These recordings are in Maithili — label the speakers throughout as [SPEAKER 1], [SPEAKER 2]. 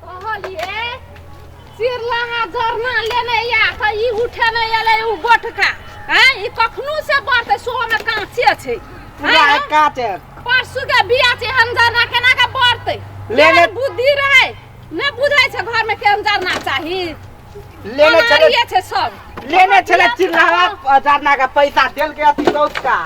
[SPEAKER 1] कहलिए चिरलाहा जरना लेने या तऽ ई उठेने एलै उ गोटका हैं ई कखनो से बढ़तै सो में काँचे छै
[SPEAKER 2] पूरा
[SPEAKER 1] हैं?
[SPEAKER 2] काटे
[SPEAKER 1] परसू के बिया छै एहन जरना केना के बढ़तै
[SPEAKER 2] लेने-
[SPEAKER 1] केहन बुद्धि रहै नहि बुझै छै घर में केहन जरना चाही
[SPEAKER 2] लेने छले
[SPEAKER 1] अनारिये छै सब
[SPEAKER 2] लेने छले चिल्लावा जरना के पैसा देल के अथी चौका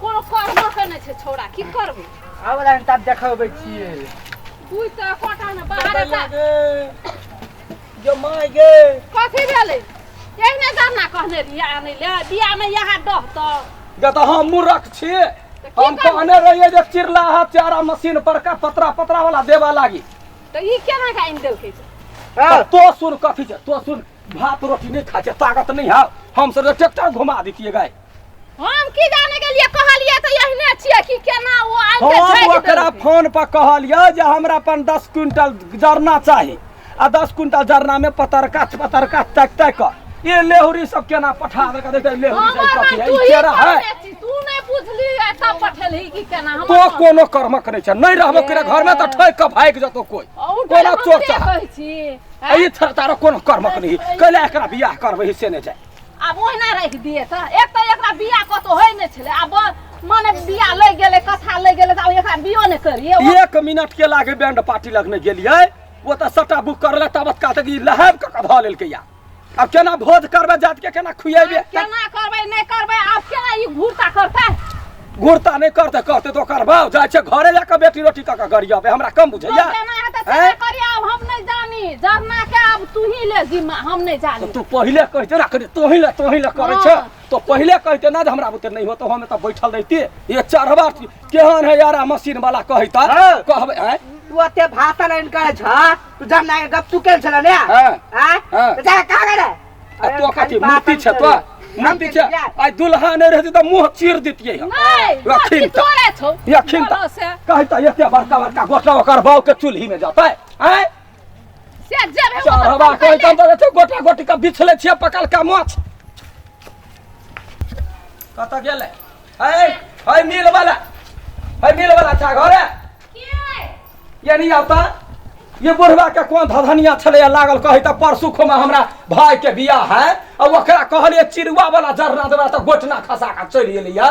[SPEAKER 1] कोनो करबो के नहि छै छौड़ा की करबै
[SPEAKER 2] आब लाइन तब देखबै छियै
[SPEAKER 1] दुई तऽ कोटा ने बाहर
[SPEAKER 2] जो माय गे
[SPEAKER 1] कथी भेलै एहने जरना कहने रहियै आनै ले बिया मे यहाँ डहतौ
[SPEAKER 3] गे तऽ हम मूर्ख छी
[SPEAKER 1] तऽ की
[SPEAKER 3] हम
[SPEAKER 1] करबै?
[SPEAKER 3] कहने रहियै जे चिरलाहा चारा मशीन पर का पतरा पतरा वाला देबा लागी
[SPEAKER 1] तऽ ई केना के आनि देलकै से?
[SPEAKER 3] तऽ तो सुन कथी छै तो सुन भात रोटी नहि खाइ छै ताकत नहि है हम सब ट्रैक्टर घुमा दितियै गाय
[SPEAKER 1] हम की जाने गेलियै कहलियै तऽ एहने छियै कि केना ओ आनि के
[SPEAKER 3] हम
[SPEAKER 1] झाँकि
[SPEAKER 3] ओकरा
[SPEAKER 1] देलकै।
[SPEAKER 3] फोन पर कहलियै जे हमरा अपन 10 क्विंटल जरना चाही आ 10 क्विंटल जरना में पतरका पतरका ताकि ताकि कऽ ये लेहुरी सब केना पठा देलकै देखते लेहुरी सब
[SPEAKER 1] हमर
[SPEAKER 3] कथी
[SPEAKER 1] बात
[SPEAKER 3] है
[SPEAKER 1] तू
[SPEAKER 3] ई
[SPEAKER 1] ही
[SPEAKER 3] केरा है
[SPEAKER 1] कहने छी, तू नहि बुझली तब पठेलही कि केना हमर
[SPEAKER 3] तो कोनो कर्मक नहि छै नहि रहबो करे घर में तऽ ठोकि कऽ भागि जेतौ कोइ कोना चोर चाह
[SPEAKER 1] कहै छी
[SPEAKER 3] ई तारो कोनो कर्मक नहि कैला एकरा बियाह करबै से नहि जाय
[SPEAKER 1] आब ओहिना राखि दिए तऽ एक तऽ एकरा बियाह कतौ होइ नहि छलै आब माने बियाह लागि गेलै कथा लागि गेलै तऽ आब एकरा बियो नहि करिए
[SPEAKER 3] एक मिनट के लागे बैंड पार्टी लगने गेलियै ओ तऽ सबटा बुक करले तब काल तक ई लहब कऽ कऽ धऽ लेलकै या आब केना भोज करबै जात के केना खुएबै
[SPEAKER 1] केना करबै नहि करबै आब केना ई घूरता करतै
[SPEAKER 3] घुरता नहि करतै करतै तऽ ओकर बाप जाइ छै घरे जा कऽ बेटी रोटी कऽ कऽ गरियबै हमरा कम बुझैया
[SPEAKER 1] केना हेतै सेना
[SPEAKER 3] हैं?
[SPEAKER 1] करिए आब हम नहि जानी जरना के आब तू ही ले जिम्मा हम नहि जानी
[SPEAKER 3] तऽ तू पहिले कहिते ना करी तोही ले तोही ले करै छै
[SPEAKER 1] हँ।
[SPEAKER 3] तो पहिले कहिते ना जे हमरा बुते नहि होतो हम एतऽ बैठल रहिती ये चढ़वा केहन है यार मशीन वाला कहिता
[SPEAKER 2] हँ।
[SPEAKER 3] कहबै आँय
[SPEAKER 2] तू अते भाषण एहन करै छ तू जरना के गप तू केल छल ने
[SPEAKER 3] हाँ।
[SPEAKER 2] आँय?
[SPEAKER 3] हाँ।
[SPEAKER 2] तऽ जा कहाँ गेलै
[SPEAKER 3] आ तो कथी मूर्ति छै तो मूर्ति छै आइ दुल्हा नहि रहती तऽ मुँह चीर दितियै हम
[SPEAKER 1] नहि
[SPEAKER 3] अखिन
[SPEAKER 1] कथी तोरे छौ
[SPEAKER 3] अखिन
[SPEAKER 1] बोलो से
[SPEAKER 3] कहता एते बड़का बड़का गोटा ओकर बाउ के चूल्ही में जतै आँय
[SPEAKER 1] से जेबे
[SPEAKER 3] चढ़वा कहता तऽ एते गोटा गोटी के बिछले छियै पकलका माछ कतऽ गेलै है है मिल वाला है मिल वाला छा घरे ये नहीं आता ये बुढ़वा के कोन धधनिया छलैया लागल कहै तऽ परसू खुमा हमरा भाई के बियाह है आ ओकरा कहलिए चिड़ुआ वाला जरना देबा तऽ गोटना खसा कऽ चलि एलैया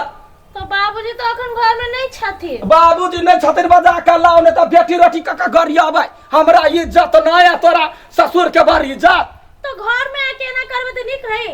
[SPEAKER 4] तो बाबूजी तो अखन घर में नहीं छथिन
[SPEAKER 3] बाबूजी नहि छथिन बजा कऽ लाउ नहि तऽ बेटी रोटी कऽ कऽ गरियाबै हमरा इज्जत नहि है तोरा ससुर के बड़ इज्जत
[SPEAKER 4] तो घर में आके एना करबे तो नीक है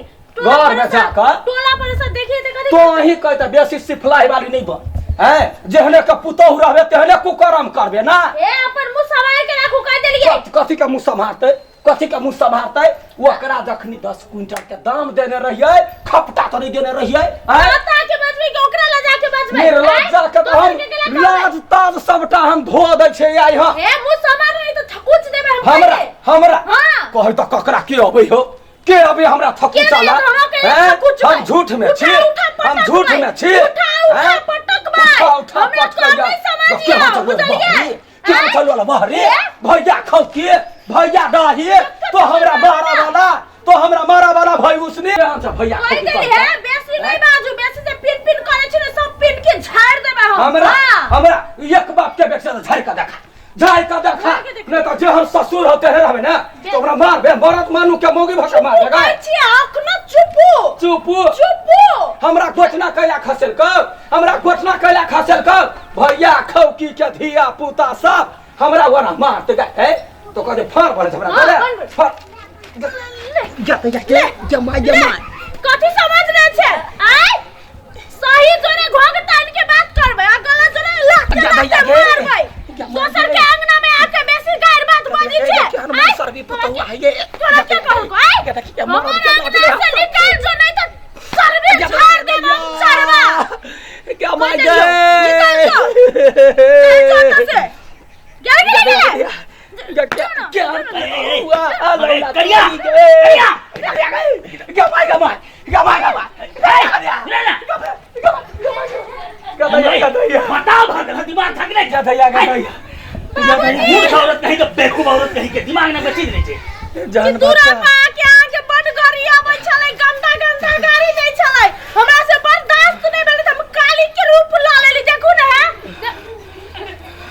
[SPEAKER 3] घर में जाकर?
[SPEAKER 4] टोला पर से देखिए तो कथी
[SPEAKER 3] तो ही कहता बेसी सिफलाई वाली नहीं बन हैं जेहने के पुतोहु रहबे तेहने कुकर्म करबे ना
[SPEAKER 4] ए अपन मुंह संभाल के राखू कह देलिए
[SPEAKER 3] कथी के मुंह सम्हारतै कथी के मुंह सम्हारतै ओकरा जखनी 10 क्विंटल के दाम देने रहियै खपटा तो नहीं देने रहियै हैं
[SPEAKER 4] पता के बचबे कि ओकरा ल जाके बचबे
[SPEAKER 3] निर्लज्जा के तो हम लाज ताज सबटा हम धो दै छै आइ हँ
[SPEAKER 4] ए मुंह संभाल नहीं तो थकुच देबे हम
[SPEAKER 3] हमरा
[SPEAKER 4] कह दे।
[SPEAKER 3] हमरा
[SPEAKER 4] हाँ।
[SPEAKER 3] कहै तऽ ककरा के अबै हो के अबै हमरा
[SPEAKER 4] के
[SPEAKER 3] थकुचा
[SPEAKER 4] नहीं
[SPEAKER 3] ला
[SPEAKER 4] तो हमरा के
[SPEAKER 3] हैं?
[SPEAKER 4] थकुचबै।
[SPEAKER 3] हम झूठ में
[SPEAKER 4] उठा,
[SPEAKER 3] छी
[SPEAKER 4] उठा,
[SPEAKER 3] हम
[SPEAKER 4] पटकबै।
[SPEAKER 3] झूठ में छी
[SPEAKER 4] उठा, उठा,
[SPEAKER 3] हैं?
[SPEAKER 4] पटकबै।
[SPEAKER 3] उठा उठा
[SPEAKER 4] हमरा
[SPEAKER 3] पटकै
[SPEAKER 4] कम
[SPEAKER 3] जा।
[SPEAKER 4] नहीं समझिए,
[SPEAKER 3] के हम चलू
[SPEAKER 4] बुझलियै?
[SPEAKER 3] बहरी? के हम
[SPEAKER 4] हैं?
[SPEAKER 3] चलू वाला बहरी भैया खौ के भैया डाही तो हमरा मारा वाला तो हमरा मारा वाला भाई उसने हम सब भैया
[SPEAKER 4] कह
[SPEAKER 3] खौ की
[SPEAKER 4] देली
[SPEAKER 3] कहता?
[SPEAKER 4] है बेसी नहीं बाजू बेसी से पिन पिन करे छी ने सब पिन के झाड़ देबे हम
[SPEAKER 3] हमरा
[SPEAKER 4] हाँ।
[SPEAKER 3] हमरा एक बाप के बेटा से झाड़ के देखा झाड़ के देखा
[SPEAKER 4] झाड़ के देखा।
[SPEAKER 3] नहीं तो जे हम ससुर होते हैं रहबे ना तो हमरा मारबे मरद मानू के मौगी भाषा मार देगा
[SPEAKER 4] कहै छी अखनो चुपू
[SPEAKER 3] चुप
[SPEAKER 4] चुपू
[SPEAKER 3] हमरा गोचना कैला खसेल कर हमरा गोचना कैला खसेल कर भैया खौकी के धिया पुता सब हमरा ओना मार देगा ए तो कहते फाड़ पड़े हमरा
[SPEAKER 4] हाँ,
[SPEAKER 3] बोले
[SPEAKER 4] फाड़।
[SPEAKER 3] फाड़
[SPEAKER 2] जत जाके जमा जमा
[SPEAKER 4] कथी समझ रहे छे आय सही जोरे घोघ तान के बात करबै आ गलत जोरे लात
[SPEAKER 3] जा
[SPEAKER 4] के
[SPEAKER 3] भैया
[SPEAKER 4] लात
[SPEAKER 3] गे।
[SPEAKER 4] मारबै दोसर के अंगना में आके बेसी गारि बात बजै छे आय
[SPEAKER 3] सर्वी पुतौआ है ये
[SPEAKER 4] तोरा के कहू को आय
[SPEAKER 3] के देखी के मरद
[SPEAKER 4] हमर
[SPEAKER 3] के
[SPEAKER 4] अंगना से निकल जो नहीं तो सरबे झाड़ देब हम सरबा
[SPEAKER 3] क्या माय
[SPEAKER 4] निकल जो, निकल जो।
[SPEAKER 3] गए
[SPEAKER 4] चल जो से गेल गेल
[SPEAKER 3] क्या क्या क्या हुआ
[SPEAKER 5] अरे, करिया, करिया।
[SPEAKER 3] क्या माय गमाय गमाय गमाय
[SPEAKER 5] ले ना।
[SPEAKER 3] गदैया गदैया
[SPEAKER 5] बताओ भागल दिमाग थक नहीं
[SPEAKER 3] गदैया गदैया
[SPEAKER 5] मूर्ख औरत कहीं के बेवकूफ औरत कहीं के दिमाग ना बची नहीं छे
[SPEAKER 3] जान
[SPEAKER 4] दूरा
[SPEAKER 3] बच्चा
[SPEAKER 4] पा के अहाँके बड्ड गाड़ी आबै छलै गंदा गंदा गाड़ी दै छलै हमरा से बर्दाश्त नहि भेलै तऽ हम काली के रूप लऽ लेली देखू ने है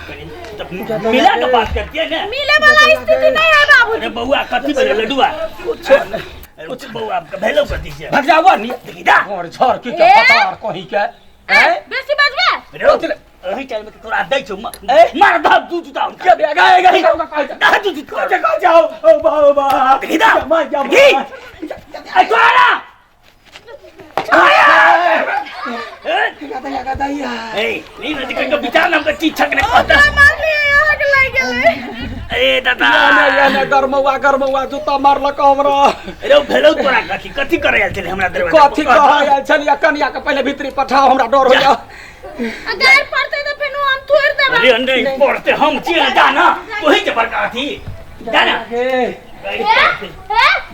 [SPEAKER 5] कनी तब मिला के बात करतियै ने।
[SPEAKER 4] मिले वाला स्थिति नहीं है बाबूजी।
[SPEAKER 5] अरे बौआ कथी भेलै लडुआ?
[SPEAKER 3] कुछो नहीं।
[SPEAKER 5] कुछ बौआ भेलो कथी से?
[SPEAKER 3] भाग जाओ नी।
[SPEAKER 5] देखी जा।
[SPEAKER 3] और झर की के पता और कहीं के हैं?
[SPEAKER 4] बेसी बजबे?
[SPEAKER 5] रे एही टाइम में तोरा दै छौ
[SPEAKER 3] ए?
[SPEAKER 5] मार धब दू जुता
[SPEAKER 3] के बे गए गए कह
[SPEAKER 5] दू जुता
[SPEAKER 3] कह जाओ ओ बाबा
[SPEAKER 5] देखी जा।
[SPEAKER 3] मार जा
[SPEAKER 5] देखी। ए तोरा ए नहीं नहीं कहीं विचार नाम का चीज छक ने कहता।
[SPEAKER 4] मार लिए आग लग गेलै।
[SPEAKER 5] ए दादा
[SPEAKER 3] ना ना गरमौआ गरमौआ जूता मारलक हमरा।
[SPEAKER 5] अरे भेलो तोरा कथी कथी करे आयल छलै हमरा दरवाजा?
[SPEAKER 3] कथी कहै आयल छलियै? कनिया के पहिले भीतरी पठाओ, हमरा डर होइया।
[SPEAKER 4] अगर पड़ते तो फेनु हम तोड़ देबै।
[SPEAKER 5] अरे नहीं पड़ते हम छियै जा ना तोही के बड़का अथी जा ना।
[SPEAKER 3] गे
[SPEAKER 4] ए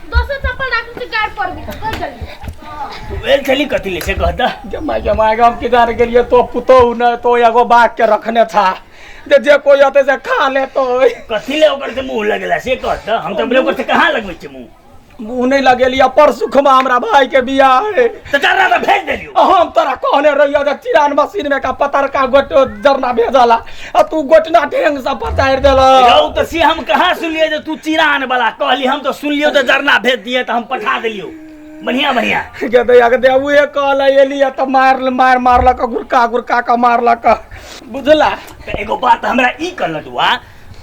[SPEAKER 4] दोसर चप्पल राखू के गाड़ पर भी कर जल्दी।
[SPEAKER 5] तू एल छली कथी ले से कहता?
[SPEAKER 3] जमा जमा हम किधर गेलियै तो पुतोहु न तो एगो बाघ के रखने छा जे जे कोई अते से खा ले तो
[SPEAKER 5] कथी ले ओकर से मुंह लगेला से कहता? हम तो बोले ओकर से कहाँ लगबै छै मुंह?
[SPEAKER 3] मुंह नहीं लगेलियै। परसू खुमा हमरा भाई के बियाह है।
[SPEAKER 5] तऽ जरना तऽ भेज देलियौ।
[SPEAKER 3] हम तोरा कहने रहियो जे चिरान मशीन में का पतरका गोट जरना भेजला आ तू गोटना ढेंग से पचारि देला।
[SPEAKER 5] रौ तऽ से हम कहाँ सुनलियै जे तू चिरान वाला कहली? हम तऽ सुनलियौ तऽ जरना भेज दिए तऽ हम पठा देलियौ। बढ़िया बढ़िया
[SPEAKER 3] गे दैया के दे उहे कहल एलियै तऽ मार मार मारलक गुरका गुरका के मारलक बुझला।
[SPEAKER 5] तऽ एगो बात हमरा ई कह लडुआ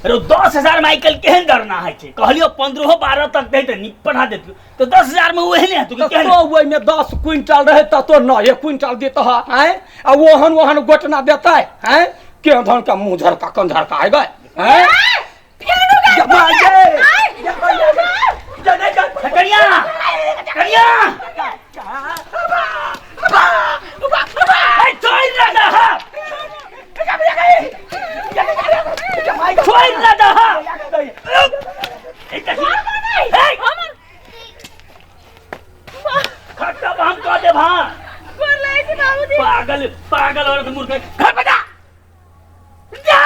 [SPEAKER 5] रो 10,000 में आइ काल्हि केहन डरना होइ छै? कहलियौ 15-12 तक दै तऽ नीक पठा देतियौ तऽ 10,000 में ओहने हेतौ कि
[SPEAKER 3] तऽ
[SPEAKER 5] केहन?
[SPEAKER 3] तो ओहिमे 10 क्विंटल रहे तऽ तो 9 क्विंटल देतह आँय आ ओहन ओहन गोटना देतै आँय केहन धन के मुँह झरका कन झरका आइ गए आँय
[SPEAKER 4] फेनु गाड़
[SPEAKER 3] जमा गे
[SPEAKER 5] कनिया कनिया ए छोड़ ना दह छोड़ ना दह ए कथी ए खट्टा हम कह देब। हां
[SPEAKER 4] गोर लागै छी बाबूजी।
[SPEAKER 5] पागल पागल औरत मूर्ख घर पे जा जा।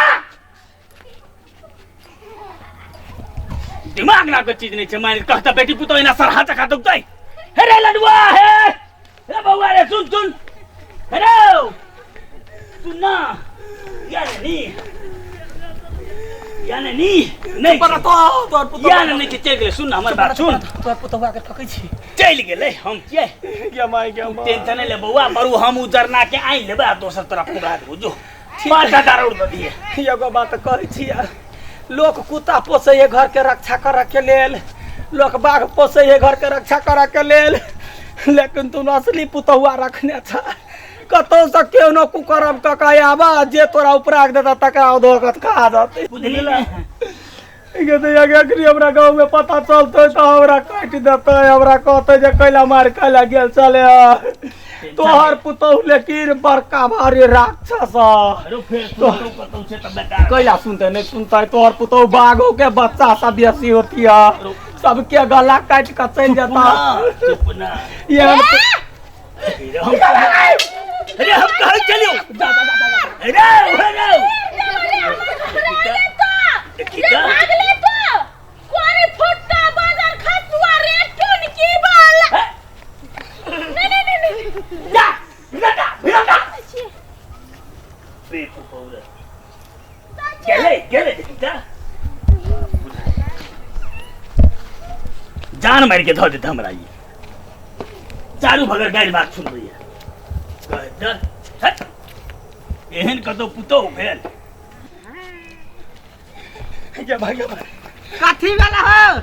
[SPEAKER 5] दिमाग ना के चीज नहीं छै मान कहता बेटी पुतोह एना सरहा चखा दौतै। हे रे लडुआ हे रे बौआ रे सुन सुन हे रे सुन ना या नी या नी नहीं
[SPEAKER 3] पर तो तोर पुतोह
[SPEAKER 5] या नहीं चलि गेलै। सुन ना हमर बात सुन।
[SPEAKER 3] तोर पुतोह के तकै छी
[SPEAKER 5] चलि गेलै हम किए
[SPEAKER 3] गे माय गे माय।
[SPEAKER 5] टेंशन नहीं ले बौआ बरू हम उजरना के आनि लेबै आ दोसर तरफ पुरा देबो जो 5,000 और दऽ दिहे।
[SPEAKER 3] एगो बात कहै छियै लोक कुत्ता पोसै है घर के रक्षा करऽ के लेल, लोक बाघ पोसै है घर के रक्षा करऽ के लेल, लेकिन तू असली पुतहुआ रखने छ। कतौ से केहनो न कुकरम कऽ के आबा जे तोरा उपराग देता तकरा धोकत खा जतै।
[SPEAKER 5] बुझली ने?
[SPEAKER 3] गे दैया गे अखनी हमरा गाँव में पता चलतै तऽ हमरा काटि देतै, हमरा कहतै जे कैला मार कैला गेल चले तोहर पुतहु लेकिन बड़का भारी राक्षस ह।
[SPEAKER 5] अरे फेर सुनतौ कतौ छै तऽ बेटा
[SPEAKER 3] कैला सुनते नहीं सुनते तोहर पुतहु बाघो के बच्चा सब बेसी होती है सबके गला काटि के चलि जेता।
[SPEAKER 5] चुप ना
[SPEAKER 3] एहन
[SPEAKER 5] अरे हम कहै चलियौ। अरे अरे देखी
[SPEAKER 4] ले
[SPEAKER 5] तऽ।
[SPEAKER 4] भागले तो कोरी फुट्टा बाजार खसुआ रे टुनकी वाला। नहीं नहीं नहीं नहीं
[SPEAKER 5] जा भिड़ा जा भिड़ा जा बेवकूफ औरत गेलै गेलै देखी तऽ जान मारि के धऽ देत हमरा ई चारू भगर गारि बात सुनबैया कहै हट एहन कतौ पुतोहु भेल।
[SPEAKER 3] गे भाई गे भाई।
[SPEAKER 2] कथी वाला हो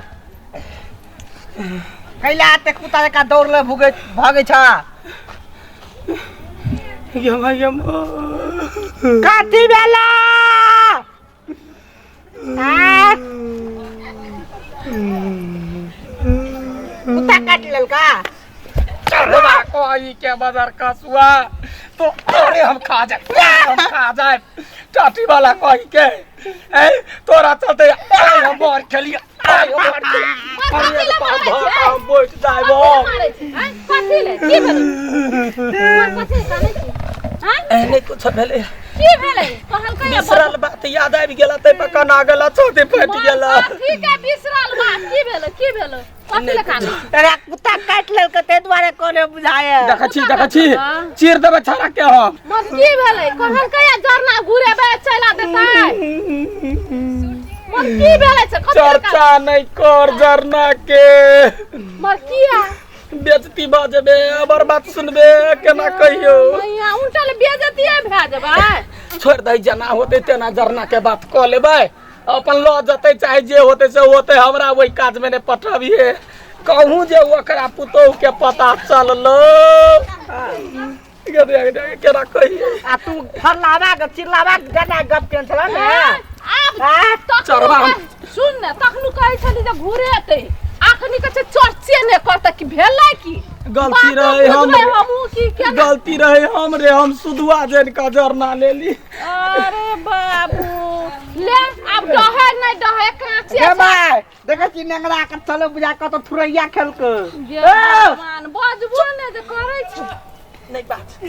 [SPEAKER 2] कैला एते कुत्ता जकाँ दौड़ले भुगे भागै छ?
[SPEAKER 3] गे भाई गे माय।
[SPEAKER 2] कथी भेला? आ? कुत्ता काटि लेलका?
[SPEAKER 3] चढ़वा कोई के बाजार कसुआ तो अरे हम खा जाए हम खा जाए टाटी वाला कोई के ए तोरा चलते आइ हम मर खेलिए आइ हम मर खेलिए अरे हम बैठ जाए
[SPEAKER 1] मारै छी आँय कथी ले की भेलै कथी कानै छी आँय?
[SPEAKER 3] एहने कुछ भेलै।
[SPEAKER 1] की भेलै? कहलकै
[SPEAKER 3] बिसरल बात याद आबि गेल तै पर कना गेल छाती फाटि गेल।
[SPEAKER 1] कथी के बिसरल बात? की भेलै की भेलै कथी ले कानै छी?
[SPEAKER 2] अरे कुत्ता कुत्ता काटि लेलकै ताहि दुआरे कोने बुझाय।
[SPEAKER 3] देखै छी, देखै छी, चीर देबै छाड़ा के हम।
[SPEAKER 1] मत की भेलै? कहलकै या जरना घुरेबै चला देतै। मत की भेलै से कथी?
[SPEAKER 3] चर्चा नहि कर जरना के।
[SPEAKER 1] मर किया?
[SPEAKER 3] बेजती भऽ जेबे, अबर बात सुनबे, केना कहियौ?
[SPEAKER 1] मैया, उल्टल बेजतिये भए जेबै।
[SPEAKER 3] छोड़ि दही, जेना होतै तेना जरना के बात कऽ लेबै, अपन लऽ जेतै चाहे जे होतै से होतै। हमरा ओहि काजमे नहि पठबिहे। कहूँ जे ओकरा पुतोहु के पता चललो, केना कहियै?
[SPEAKER 2] आ तू फरलावा के चिल्लावा के गना गप केने छल ने?
[SPEAKER 1] आब
[SPEAKER 2] आँ?
[SPEAKER 1] तखनो
[SPEAKER 3] चढ़बा हम-
[SPEAKER 1] सुन ने, तखनो कहै छली जे घुरेतै, अखनी कहै छै चर्चे नहि करतै। कि भेलै की?
[SPEAKER 3] गलती
[SPEAKER 1] बातो
[SPEAKER 3] रहे हम।
[SPEAKER 1] बुझबै हमहूँ की केना?
[SPEAKER 3] गलती रहे हमरे, हम सुधुआ जन के जरना लेली।
[SPEAKER 1] अरे बाबू, ले आब डहे नहि डहे, काँचे
[SPEAKER 2] गे
[SPEAKER 1] छै।
[SPEAKER 2] माय, देखै छी नेंगरा के चलो बुझा कतौ थुरैया खेलकै।
[SPEAKER 1] गे भगवान, बजबो नहि जे करै छै।
[SPEAKER 3] नहि बात।